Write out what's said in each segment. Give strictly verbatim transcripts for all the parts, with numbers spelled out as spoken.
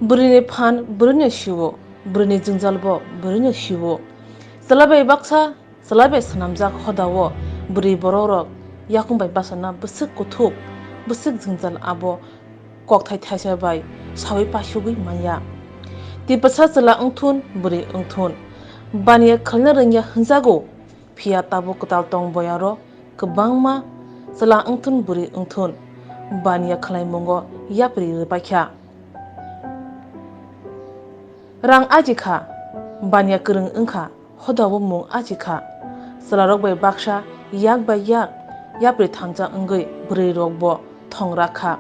Bwrwini phan bwrwino sio, bwrwini jwngjal bo bwrwino sio. Chwla bai baksa, chwla bai swnamjak hodao bwrwi borok rok yakung bai bachana bwswk kuthuk, bwswk jwngjal abo kokthai thaisa bai sawi pasugwi manya. Tipasa chwla wngthun, bwrwi wngthun, baniya khalna rwngya hwnjago, phiya tabuk kwtal tong boyaro kwbangma chwla wngthun, bwrwi wngthun, baniya khlaimungo yapri rwbaikha. Rang ajikha, baniya kwrwng wngkha, hodao mung ajikha. Chwlarok bai baksa yak bai yak yapri thansa wngwi bwrwirokbo thong rakha.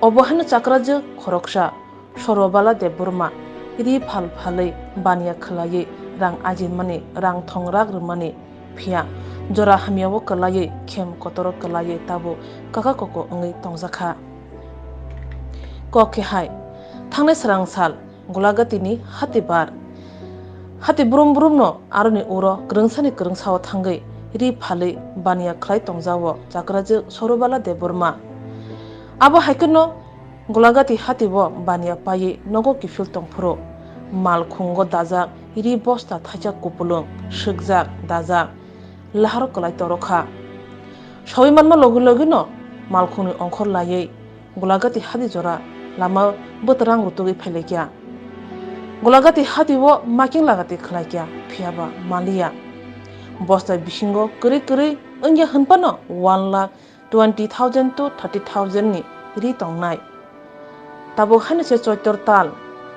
Obo haino chakrajwk khoroksa Sorobala Debbarma ri phal phalwi baniya khwlaiwi rang ajimani, rang thong rak rwmani, phiya jora hamyao kwlaiwi khem kotoro kwlaiwi tabuk kaka koko wngwi tongjakha. Kok khe hai, thangnai swrang sal, Golagatini hati bar. Hati brum brumno aroni uro kwrwngsani kwrwngsao thangwi ri phalwi baniya khlai tongjao chakrajwk Sorobala Debbarma. Abo hai kheno Golagati hatio baniya paiwi nogo kiphil tongphuru, malkhungo dajak ri bosta thaisa kupulung, swkjak, dajak, laharo kwlai torokha. Sawi manma logi logino malkhungni ongkhor laiwi Golagati hadi jora lama bwtwrang rutugwi phailaikha. Golagati hatio making lagati khlaikha, phiyaba maliya. Bosta bisingo kwrwi kwrwi wngya hwnphano one lakh twenty thousand to thirty thousand ni ri tongnai. Tabuk haino se choitor tal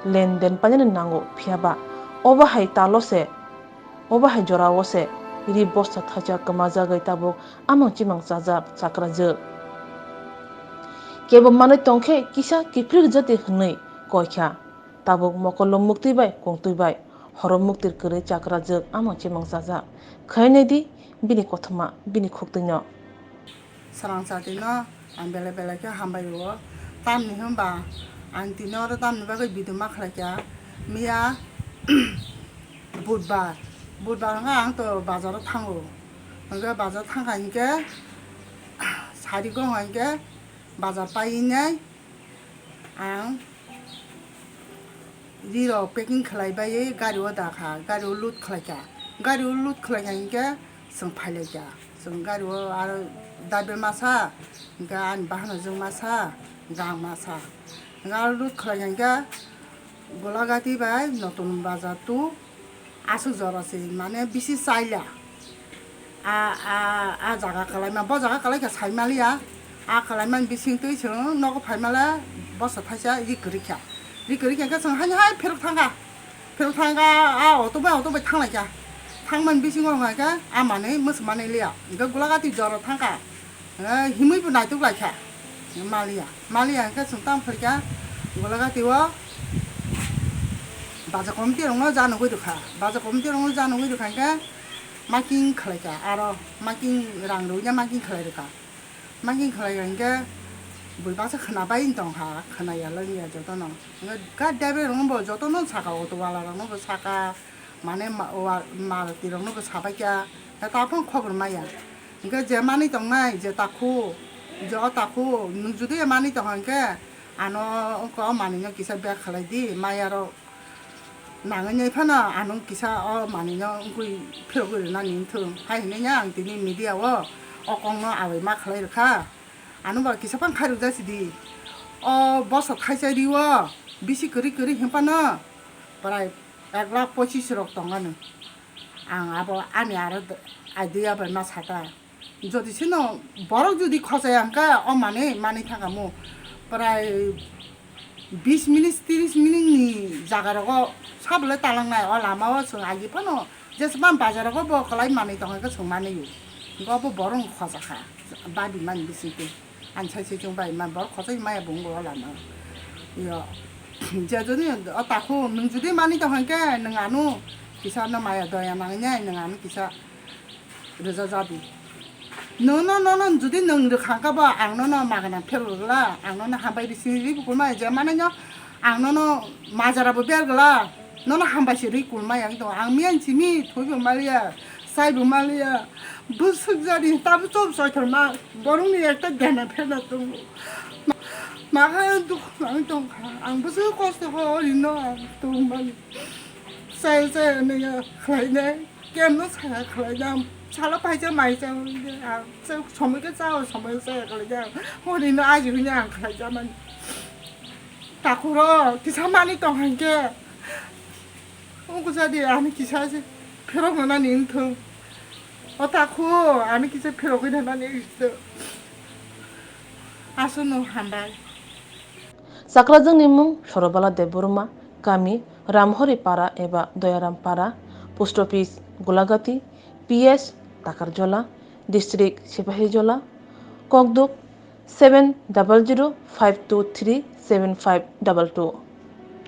lenden painani nango, phiyaba obo hai talo se, obo hai jorao se ri bosta thaisa kwmajagwi tabuk amang chimang chajak chakrajwk. Kebo manwi tongkhe kisa kiphilwi rwjadi hwnwi koikha. Tabuk mokolo muktwi bai kungtwi bai horo muktwi kwrwi chakrajwk amang chimang chajak. Khainai di bini kothoma, bini khuktwino. Swrang chatino ang belai belai khe hambai rwo. Tamni hwnba ang tini oro tamni bagwi video ma khlaikha. Miya Budbar, Budbar hwnba ang to bazaro thango. Hwnba bazar thangkha hinkhe sari gong hinkhe bazar painai ang riro packing khlai baiwi gari o dakha, gari o load khlaikha, gari o load khlaikha hinkhe chwng phailaikha, chwng gari o aro dabe masa, hinkhe ani bahanojwk masa, gang masa, hinkhe aro load khlaikha hinkhe Golagati bai Notun Bazar to aswk jora se, mane bisi chaila. A, a, a jaga kalaima, bo jaga kalaikha saimaliya. A kalaimani bisingtwi chwng nogo phaimale bosta thaisa ri kwrwikha. Ri kwrwikha khe chwng haino hai pherok thangkha. Pherok thangkha, a auto bai, auto bai thanglaikha. Thangmani bisingo hwnka khe a manwi mwswk manwi liya. Hwnkhe Golagati jora thangkha. Eh, himwi bo naituk lai kha. Maliya, maliya hwnkhe chwng tamo khlai kha, Golagati o baja committee rokno janogwi rwkha, baja committee rokno janogwi rwkha hwnkhe making khlai kha, aro making rang rwina making khlai rwkha, making khlai kha hwnkhe bui baksa khwna bai tong kha, khwnaya lwngya jotono, hwnkhe guard driver rokno bo jotono saka, auto wala rokno bo saka, mane ma-, wa-, mal tirokno bo sabaikha, ta phano khobor maya. Hwnkhe je manwi tongnai, je takhu, je o takhu, nwng jodi manwi tongkha hwnkhe, ano wngkha o manwino kisa bag khlai di, mayarok nangwi nai phano ano kisa o manwino wngwi phirogwi rwnani wngthung. Hai hinwi ang tini media o o kokno abai ma khlai rwkha. Ano ba kisa phano khairok jasi di. O boso thaisa rio bisi kwrwi kwrwi hinphano prai ek lakh pochis rok tong ano. Ang abo ani aro idea bai ma saka. Jodi sino borok jodi khochaya hwnkhe o manwi manwi thangkha mo. Prai bis minute, tris minute ni jaga rogo sabole talangnai o lama o chwng agi phano jesma bazar rogo bo kwlai manwi tongkha khe chwng manwi o. Hwnkhe obo borok no khojakha badi mani bisingtwi. Ani sai sai chwng bai ma borok khosai maya bo wngbo o lama o. Yo, je jodi o takhu nwng jodi mani tong hwnkhe nwng ano kisa no maya doya nangya nwng ano kisa rwja jadi. Nono, nono jodi nwng rwkha hwnkhe bo ang nono magana phel rwgwla, ang nono hambai bisi ri bukur maya je manaino ang nono majara bo ber gwla. Nono hambai se rwi kulmaya wng tongo. Ang miyan simi thwibo maliya, saibo maliya. Bwswk jani tabuk chop choithor ma borokni ekta gana phena tongo. Maha dukhu ang tongkha, ang bwswk kosto kha, orino ang tongmani. Chaya chaya nungya khlainai, kemno saya khlainai, ang salo paisa maisa, ang somoi khe chao, somoi chaya khlainai, orino aji hwnwi ang khlaijakmani. Takhuro kisa manwi tong hwnkhe, o gwja di, ani kisa se pherok nani wngthung. O takhu, ani kisa pherogwi nani wngthung. Aswkno hambai. Chakrajwngni mung Sorobala Debbarma, kami Ramhori Para eba Doyaram Para, Post Office Gulagati, P S Takarjola, District Sipahijola, Kokduk seven double zero five two three seven five double two.